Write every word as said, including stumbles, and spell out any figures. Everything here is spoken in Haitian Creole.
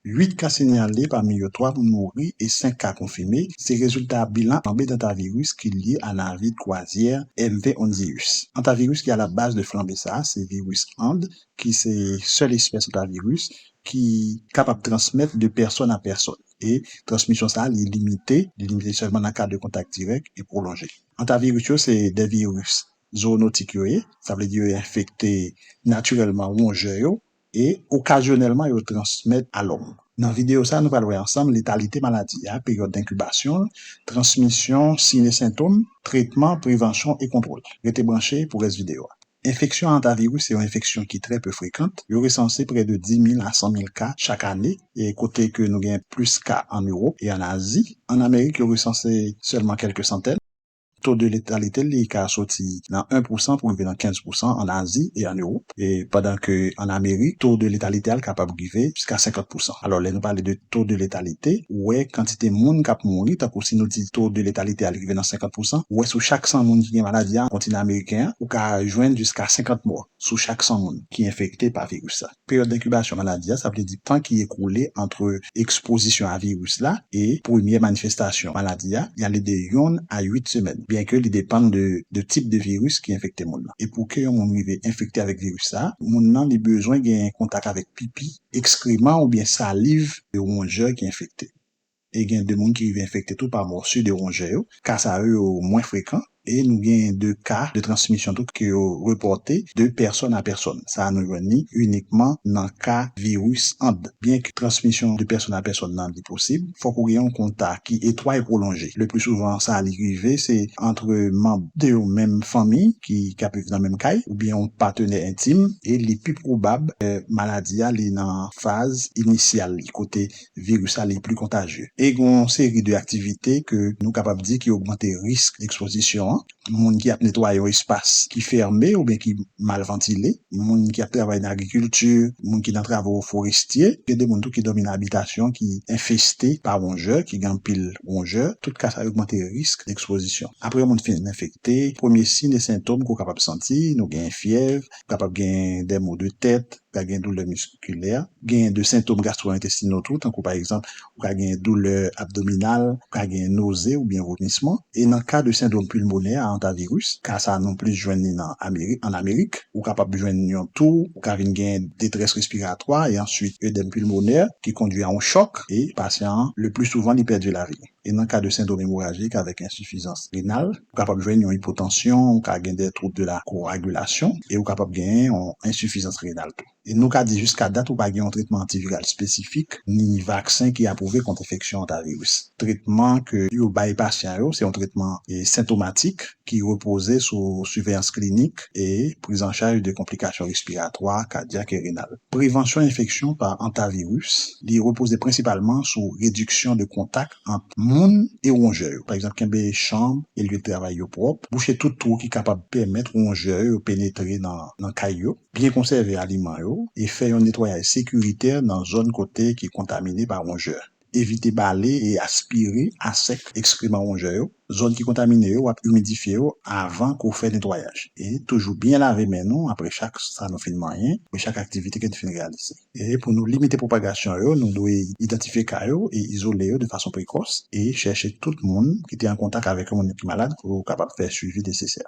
Uit ka siyale, pami yo twa moun mouri e senk ka konfime. Se rezilta bilan flanbe antaviris ki lye a navi kwazyè M V Onzius. Antaviris ki alabaz de flanbe sa a, se viris And, ki se sèl espès antaviris ki kapab transmèt de pèsòn a pèsòn. E transmisyon sa a, li limite, li limite sèlman nan ka de kontak dirèk e pwolonje. Antaviris yo se de viris zoonotik yo ye, sa vle di yo enfekte natirèlman wonjè yo, e okazyonèlman yo transmèt a lòm. Nan videyo sa a, nou pral wè ansanm letalite maladi a, peryòd denkibasyon l, transmisyon, siy e sentòm, tretman, prevansyon e kontwòl. Rete branche pou rès videyo a. Enfeksyon a antaviris se yon enfeksyon ki trè pe frekan. Yo resanse prè de dis mil a san mil ka chak ane, e kote ke nou gen plis ka ann Ewòp e ann Azi. Ann Amerik, yo resanse sèlman kèlke santèn. To de letalite li ka soti nan en pou san pou rive nan kenz pou san ann Azi e ann Ewòp, e pandan ke ann Amerik, to de letalite a l kapab rive jiska senkant pou san. Alò, lè nou pale de to de letalite, ou wè kantite moun k ap mouri, tankou si nou di to de letalite a l rive nan senkant pou san, ou wè sou chak san moun ki gen maladi a, kontinan ameriken an, ou ka jwenn jiska senkant mò sou chak san moun ki enfekte pa viris sa. Peryòd denkibasyon maladi a, sa vle di tan ki ekoule ant ekspozisyon a viris la e premyè manifestasyon maladi a, y ale de yonn a uit semèn, byenke li depann de, de tip de viris ki enfekte moun nan. E pou ke yon moun rive enfekte avèk viris sa, moun nan li bezwen gen kontak avèk pipi, ekskreman oubyen saliv de wonjè ki enfekte. E gen de moun ki rive enfekte tou pa mòsi de wonjè yo. Ka sa yo, yo mwen frekan. E nou gen de ka de transmisyon tou ke yo repòte de pèsòn a pèsòn. Sa a nou jwenn li inikman nan ka viris And. Byenke transmisyon de pèsòn a pèsòn nan li posib, fòk ou gen yon kontak ki etwa e pwolonje. Le pli souvan, sa li rive, se ant manm de yon menm fanmi ki, ki ap viv nan menm kay, oubyen yon patnè entim, e li pi pwobab, eh, maladi a li nan faz inisyal li, kote viris la li pli kontajye. E gen yon seri de aktivite ke nou kapab di ki ogmante risk ekspozisyon an. Moun ki ap netwaye yon espas ki fèmen oubyen ki mal vantile, moun ki ap travay nan agrikilti, moun ki nan travo forestye, gen de moun tou ki dòmi nan abitasyon ki enfeste pa wonjè, ki gen anpil wonjè. Tout ka sa yo ogmante risk dekspozisyon. Apre yon moun fin enfekte, premye siy e sentòm ke w kapab santi, nou gen fyèv, ou kapab gen de mo de tèt, ka gen doulè miskilè, gen de sentòm gastwoentestinal tou, tankou pa egzanp, ou ka gen doulè abdominal, ou ka gen noze oubyen vomisman. E nan ka de sendwòm pilmonè a antaviris, ka sa nou plis jwenn li nan Ameri-, ann Amerik, ou kapab jwenn yon tou, ou ka vin gen detrès respiratwa e answit edèm pilmonè ki kondwi a yon chòk e pasyan an, le pli souvan, li pèdi lavi. E nan ka de sendwòm emorajik avèk ensifizans renal, ou kapab jwenn yon ipotansyon, ou ka gen de twoub de la koagilasyon e ou kapab gen yon ensifizans renal tou. E nou ka di jiska dat ou pa gen yon tretman antiviral espesifik, ni vaksen ki apwouve kont enfeksyon antaviris. Tretman ke yo bay pasyan yo, se yon tretman, e, sentomatik ki repoze sou siveyans klinik e prizanchaj de konplikasyon respiratwa, kadyak e renal. Prevansyon enfeksyon pa antaviris, li repoze prensipalman sou rediksyon de kontak ant moun e wonjè yo. Pa egzanp, kenbe chanm e lye de travay yo pwòp, bouche tout twou ki kapab pèmèt wonjè yo penetre nan, nan kay yo, byen konsève aliman yo e fè yon netwayaj sekiritè nan zòn kote ki kontamine pa wonjè. Evite bale e aspire a sèk ekskreman wonjè yo. Zòn ki kontamine yo, w ap imidifye yo avan ke w fè netwayaj. E toujou byen lave men nou apre chak sa nou fin manyen, apre chak aktivite ke nou fin reyalize. E pou nou limite pwopagasyon yo, nou dwe idantifye ka yo e izole yo de fason prekòs e chèche tout moun ki te an kontak avèk yon moun ki malad pou yo kapab fè swivi nesesè.